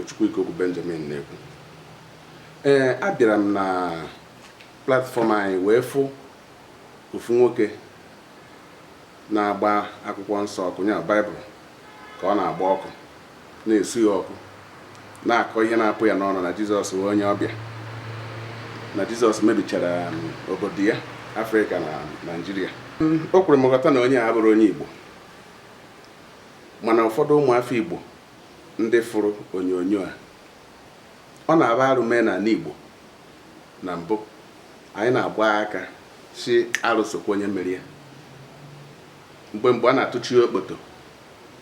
Ugochukwu Ikoku Benjamin na-ekwu. Ee, abịara m na platform anyị wee fụ ofu nwoke na-agba akwụkwọ nsọ ọkụ, ya Baịbụl ka ọ na-agba ọkụ, na-esu ya ọkụ, na-akọ ihe na-apụ ya n'ọnụ na Jizọs wụ onye ọbịa, na Jizọs mebichara obodo ya, Afrịka na Naijiria. O kwere m ghọta na onye a abụrọ onye Igbo, mana ụfọdụ ụmụafọ Igbo ndị fụrụ onyonyo a, ọ na-abụ arụ mee n'ala Igbo na mbụ, anyị na-agba aka sị arụ sokwa onye mere ya. Mgbe mgbe a na-atụchi okpoto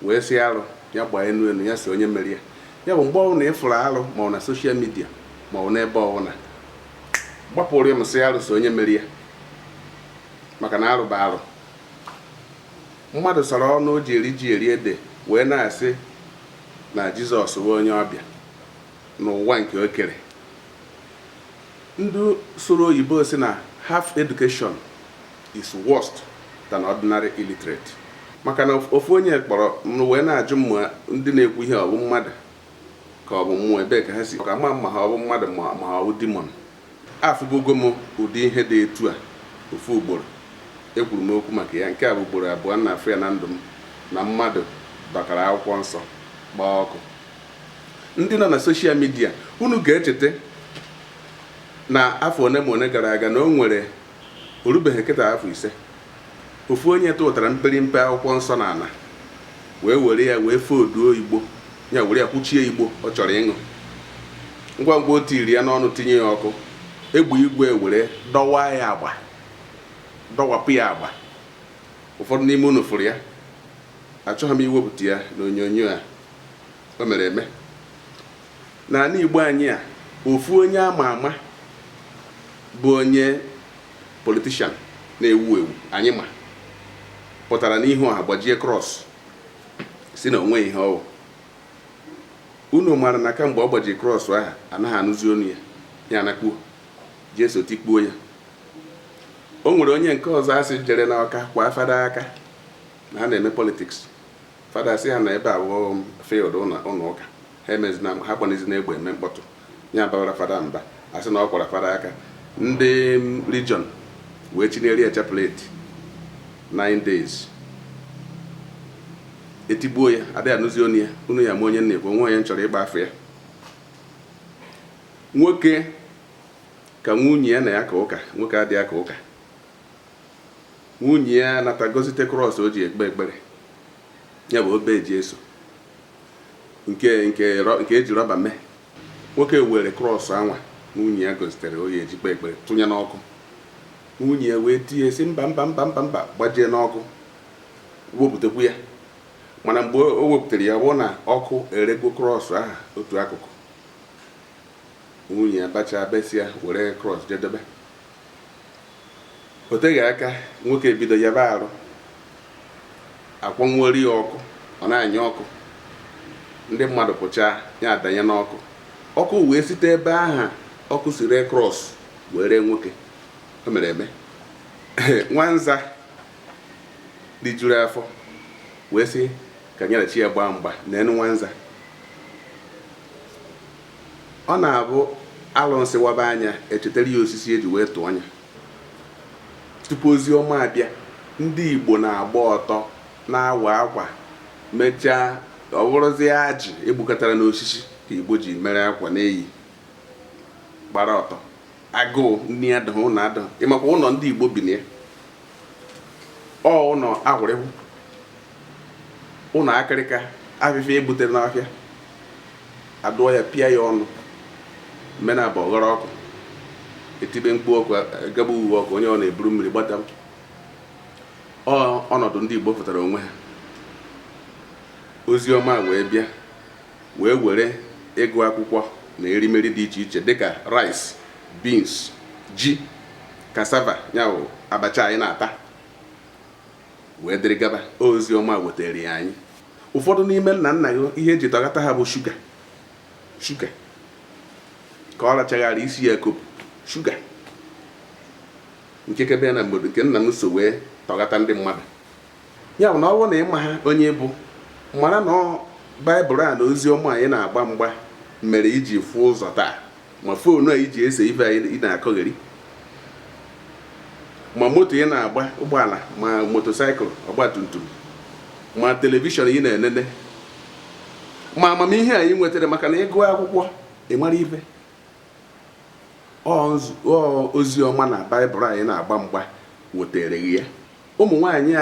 wee sị arụ ya gbaa enu enu, ya so onye mere ya. Ya bụ, mgbe ọbụla ị fụrụ arụ, ma ọ na social media ma ọ n'ebe ọbụla, gbapụrụ ya m sị arụ so onye mere ya, maka na arụ bụ arụ. Mmadụ sọrọ ọnụ o ji eri ji eri ede wee na-asị na Jizọs bụ onye ọbịa n'ụwa nke o kere. Ndị sụrụ oyibo sị na half education is worst than ordinary illiterate, maka na ofu onye kpọrọ m wee na-ajụ m ma ndị na-ekwu ihe ọ bụ mmadụ ka ọ bụ mmụọ, ebee ka ha si, ka ama ma ha ọ bụ mmadụ ma ha ọ bụ demon. Afụbugo m ụdị ihe dị etu a ofu ugboro, ekwuru m okwu maka ya. Nke a bụ ugboro abụọ m na-afụ ya na ndụ m, na mmadụ dọkara akwụkwọ nsọ gbaa ọkụ. Ndị nọ na social media, unu ga-echeta na afọ one ma one gara aga, na o nwere orubeghị kịta afọ 5, ofu onye tụtara mperimpe akwụkwọ nsọ n'ala wee were ya wee foduo igbo ya, were ya kwuchie igbo ọ chọrọ ịṅụ. Ngwa ngwa o tiri ya n'ọnụ, tinye ya ọkụ, egbe igwe were dọwaa ya agba, dọwapụ ya agba. Ụfọdụ n'ime unu fụrụ ya. Achọghị m iwepụta ya n'onyonyo a. O mere eme n'ala Igbo anyị a. Ofu onye ama ama bụ onye politician na-ewu ewu anyị ma pụtara n'ihu ọha gbajie cross, sị na onwe ihe ọwụ. Unu mara na kamgbe ọ gbajiri cross ahụ, anaghị anụzi onu ya, ya anakpuo Jesu tikpuo ya. O nwere onye nke ọzọ asị jere n'Ọka kwa fada aka na ha na-eme politics. Fada sị ha na ebe awụ field ụlọ ụka, ha emezina, ha gbanizina egbe eme mkpọtụ. Ya bawara fada mba, asị na ọ kwara fada aka. Ndị religion wee chinyere ya chaplet 9 days, etigbuo ya, adịghị anụzi onu ya. Unu ya ma onye na-ekwu onwe onye m chọrọ ịgba afọ ya. Nwoke ka nwunye ya na ya ka ụka, nwoke adịghị aka ụka, nwunye ya nata gozite cross o ji ekpe ekpere, ya bụ obe Jesu nke eji rọba mee. Nwoke were cross anwa nwunye ya gozitere o ya eji kpe ekpere tụnye n'ọkụ. Nwunye ya wee tie sị mba, mba, mba, mba, mba, gbajie n'ọkụ, wepụtakwu ya. Mana mgbe o wepụtara ya, ọ bụrụ na ọkụ erego cross ahụ otu akụkụ. Nwunye ya bacha besịa, were cross jedebe. O teghị aka, nwoke ebido yaba arụ, akwanwere ya ọkụ, ọ na-anya ọkụ. Ndị mmadụ pụchaa, ya adanye n'ọkụ. Ọkụ wee site ebe ahụ ọkụ si ree cross wee ree nwoke. O mere eme. Nwanza rijuru afọ wee sị ka nyere chi ya gbaa mgba n'enu nwanza. Ọ na-abụ alụnsị waba anya, echetara ya osisi eji wee tụọ anya. Tupu ozi ọma abịa, ndị Igbo na-agba ọtọ, na-awa akwa, mechaa ọ bụrụzie ajị egbukọtara n'osisi ka Igbo ji mere akwa na-eyi, gbara ọtọ. Agụụ nni adịghị, ụlọ adịghị. Ịmakwa ụlọ ndị Igbo bi na ya, ọ ụlọ ahụrịhụ, ụlọ akịrịka, afịfịa egbutere n'ọfịa, adụọ ya, pịa ya ọnụ, mena abụ ghọrọ ọkụ, etibe mkpu ọkụ, gaba uwe ọkụ, onye ọ na-eburu mmiri gbata. Ọ ọnọdụ ndị Igbo pụtara onwe ha. Ozi ọma wee bịa, wee were ịgụ akwụkwọ na erimeri dị iche iche dịka rice, beans, ji, cassava, ya bụ abacha anyị na-ata, wee dịrị gaba. Ozi ọma wetara ya anyị. Ụfọdụ n'ime nna nna gị, ihe eji tọghata ha bụ shuga, shuga ka ọ rachaghara isi ya ekopụ shuga nke kebe ya na mgbe nke nna m so wee tọghata ndị mmadụ. Ya bụ na ọ bụrụ na ịma ha onye bụ, mara na baịbụl a na ozi ọma anyị na-agba mgba. Mere iji fụ ụzọ taa, ma phone a iji ese ife anyị ị na-akọgheri, ma moto ị na-agba, ụgbọala, ma motorcycle, ọgbatumtum, ma television ị na-enene, ma amamihe anyị nwetara maka na ịgụ akwụkwọ, ị mara ife. Ọ ozi ọma na Baịbụl anyị na-agba mgba wetere gị ya. Ụmụ nwaanyị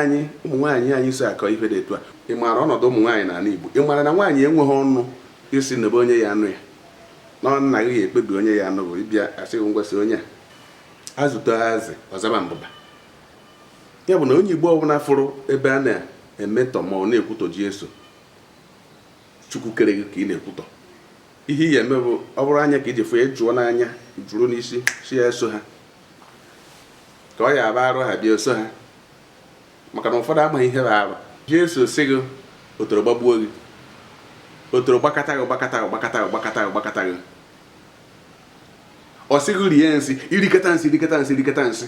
anyị so akọ ife dị etu a. Ị maara ọnọdụ ụmụ nwaanyị n'ala Igbo? Ị maara na nwaanyị enweghị ọnụ isi nebe onye ya anụ ya, na nna gị ga-ekpebi onye ya anụ? Bụ ịbịa asị ngwasị onye a azụta azị ọzaba mbụba ya. Bụ na onye Igbo ọbụla fụrụ ebe a na-emetọ ma ọ na-ekwutọ Jesu, Chukwu kere gị ka ị na-ekwutọ. Ihe ị ga-eme bụ, ọ bụrụ anya ka iji fụ ya, jụọ n'anya, jụrụ n'isi, si ya eso ha ka ọ ya aba arụ ha bịa eso ha, maka na ụfọdụ amaghị ihe bụ arụ. Jesu si gị otoro gbagbuo gị, otoro gbakata gị, gbakata gị, gbakata gị, gbakata gị, gbakata gị. Ọ sị gị rie nsị, irikata nsị, irikata nsị, irikata nsị.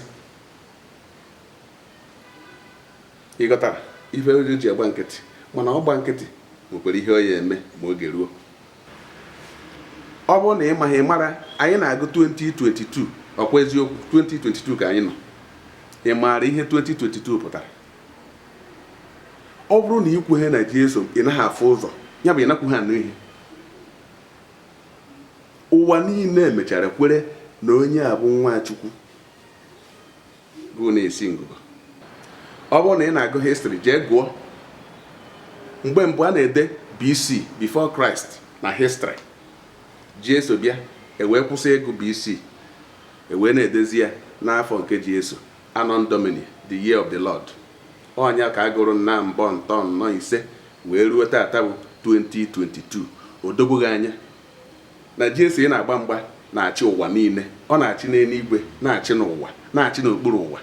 Ị ghọtara ife o ji agba nkịtị? Mana ọ gba nkịtị nwekwara ihe ọ ya eme ma oge ruo. Ọ bụrụ na ị maghị, ị mara. Anyị na-agụ 2022, ọkwa eziokwu? 2022 ka anyị nọ. Ị maara ihe 2022 pụtara? Ọ bụrụ na ị kweghe na Jesu, ị naghị afụ ụzọ. Ya bụ, ị nakwughị anụ ihe. Ụwa niile mechara kwere na onye a bụ nwa Chukwu gụ na-esi ngụgụ. Ọ bụrụ na ị na-agụ history, jee gụọ mgbe mbụ a na-ede BC, before Christ, na history. Jesu bịa, ewee kwụsị ịgụ BC, ewee na-edezi ya n'afọ nke Jesu, Anno Domini, the year of the Lord. Ọnya ka a gụrụ na mbọ ntọ nnọọ ise wee ruo tata bụ 2022. Odogwoghị anya na Jesu ị na-agba mgba na-achị ụwa niile. Ọ na-achị n'eluigwe, na-achị n'ụwa, na-achị n'okpuru ụwa.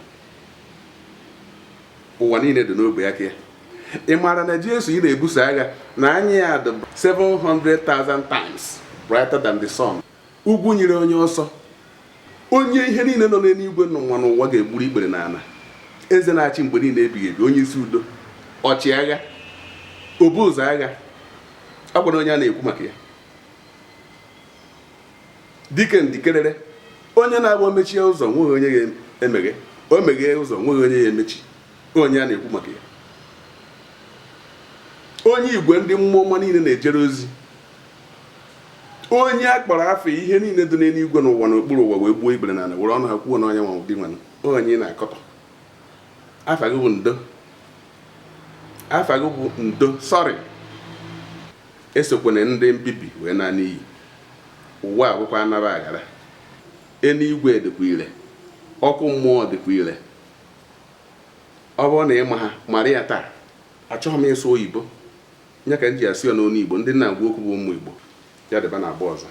Ụwa niile dị n'ogbe aka ya. Ị maara na Jesu ị na-ebuso agha na anya ya dị 700,000 times brighter than the sun? Ugwu nyere onye ọsọ, onye ihe niile nọ n'eluigwe n'ụwa n'ụwa ga-egburu ikpere n'ala, eze na-achị mgbe niile ebighị ebi, onye isi udo, ọchịagha, obu ụzọ agha. Ọ gwara onye a na-ekwu maka ya, dike ndikerere, onye na-agba mechie ụzọ nweghị onye ga-emeghe, o meghee ụzọ nweghị onye ya emechi, onye a na-ekwu maka ya, onye igwe ndị mmụọ ọma niile na-ejere ozi, onye a kpọrọ afọ ihe niile dị n'eluigwe n'ụwa n'okpuru ụwa wee gbuo ikpere n'ala, were ọnụ ha kwuo na onye nwa dị nwanụ. Onye ị na-akọtọ, afa gị bụ ndo, afa gị bụ ndo. Sọrị, esokwana ndị mbibi wee na n'iyi. Ụwa abụkwa anaba aghara. Eluigwe dịkwa ire, ọkụ mmụọ dịkwa ire. Ọ bụrụ na ịma ha, mara ya taa. Achọghị m ịsụ oyibo, ya ka m ji asụ ya n'onu Igbo. Ndị nna agwa okwu bụ ụmụ Igbo. Ya dịba na agba ọzọ.